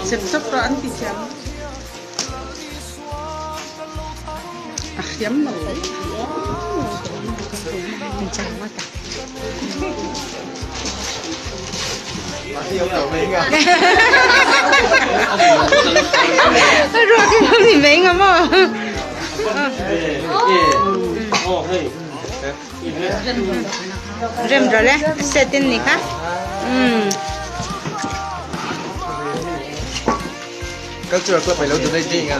Sep sep rawh an ti thiam. A hriam lo. Ruak hi lo ni mai nga maw? Rem rawh le, set in ni kha. Cultural club ai lo donate ding a.